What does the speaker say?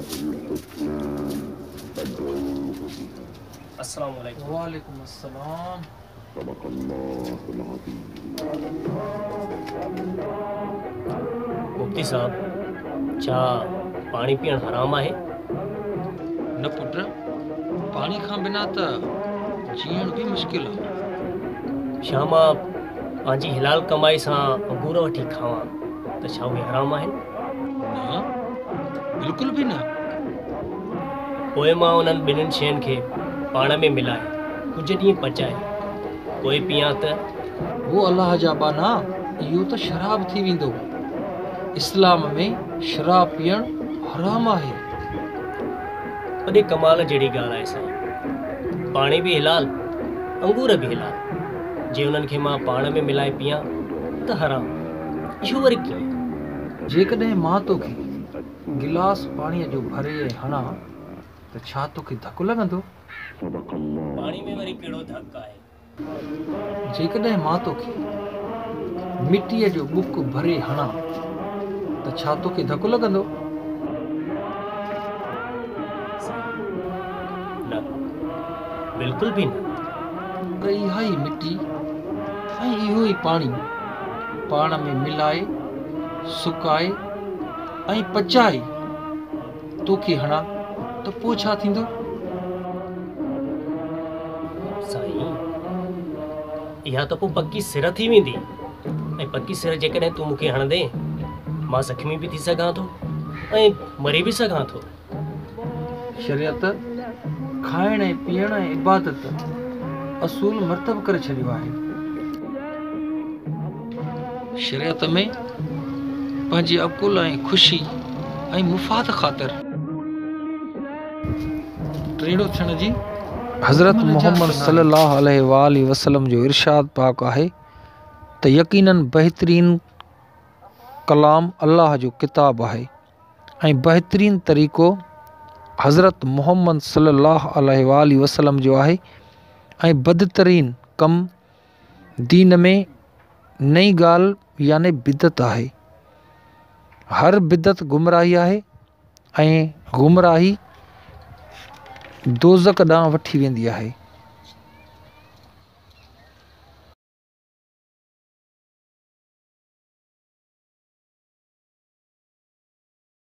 الحسنى فادعوه بها. السلام عليڪم. وعليڪم السلام. صدق الله العظيم. مفتي صاحب، ڇا پاڻي پيئڻ حرام آهي؟ نه پٽ، پاڻي کان بنا ته جيئڻ به مشڪل آ. ڇا مان پنهنجي حلال ڪمائي سان انگور وٺي کاوان ته ڇا اهي حرام آهن؟ نه، بلڪل به نه. پوء مان انهن ٻنهين شين کي پاڻ ۾ ملائي ڪجهه ڏينهن پچائي پوء پيئان ته؟ او الله جا ٻانها، اهو ته شراب ٿي ويندو. اسلام ۾ شراب پيئڻ حرام آهي. وڏي ڪمال جهڙي ڳالهه آهي سائين. پاڻي به حلال، انگور به حلال. جي انهن کي مان پاڻ ۾ ملائي پيئان ته حرام. اهو وري ڪيئن؟ جيڪڏهن مان توکي گلاس پاڻيء جو ڀري ۽ هڻان ته ڇا توکي ڌڪ لڳندو؟ پاڻي ۾ وري ڪهڙو ڌڪ آهي؟ جيڪڏهن مان توکي مٽيء جو ٻڪ ڀري هڻان ته ڇا توکي ڌڪ لڳندو؟ سائين، نه، بلڪل به نه. پر اها ئي مٽي ۽ اهو ئي پاڻي پاڻ ۾ ملائي، سڪائي ۽ پچائي توکي هڻان ته پوء ڇا ٿيندو؟ سائين، اها ته پوء پڪي سر ٿي ويندي ۽ پڪي سر جيڪڏهن تون مون کي هڻندين، مان زخمي به ٿي سگهان ٿو ۽ مري به سگهان ٿو. شريعت کائڻ ۽ پيئڻ ۽ عبادت اصول مرتب ڪري ڇڏيو آهي. شريعت ۾ پنهنجي عقل ۽ خوشي ۽ مفاد خاطر ٽيڙو ٿيڻ جي حضرت محمد صلي الله عليه واٰله وسلم جو ارشاد پاڪ آهي ته يقيناً بهترين ڪلام الله جو ڪتاب آهي ۽ بهترين طريقو حضرت محمد صلي الله عليه واٰله وسلم جو آهي ۽ بدترين ڪم دين ۾ نئين ڳالهه يعني بدعت آهي. هر بدعت گمراهي آهي ۽ گمراهي دوزخ ڏانهن وٺي ويندي آهي.